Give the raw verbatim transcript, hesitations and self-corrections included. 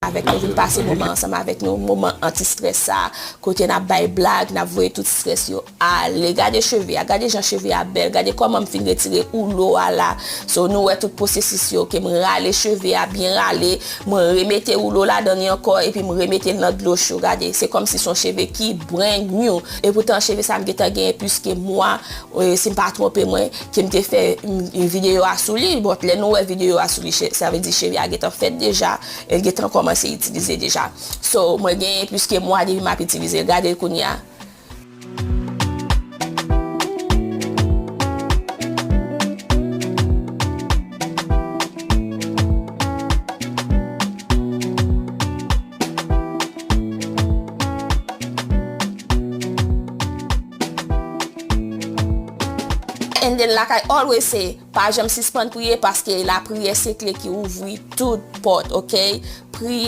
avèk nou, vin pase moman ansanm avèk nou, moman anti-strès sa, kote n ap bay blag, n ap voye tout strès yo ale. Gade cheve a, gade jan cheve a bèl, gade kòman m fin retire woulo a la. So, nou wè tout pwosesis yo, ke m rale cheve a, byen rale, mwen remete woulo ladan li ankò, epi m remete l nan dlo cho. Gade, se kòmsi se yon cheve ki brand new. Epoutan, cheve sa m gentan genyen plis ke mwa, e, si m pa twonpe mwen, ke m te fè, mm, videyo a sou li. Bon, lè nou wè videyo a sou li, che-, sa vle di cheve a gentan fèt deja, e l gentan kòmanse itilize deja. So, mwen genyen plis ke mwa depi m ap itilize l. Gade l kounye a. And then, like I always say, pa janm sispann priye, paske lapriyè se kle ki ouvri tout pòt, ok? Priye.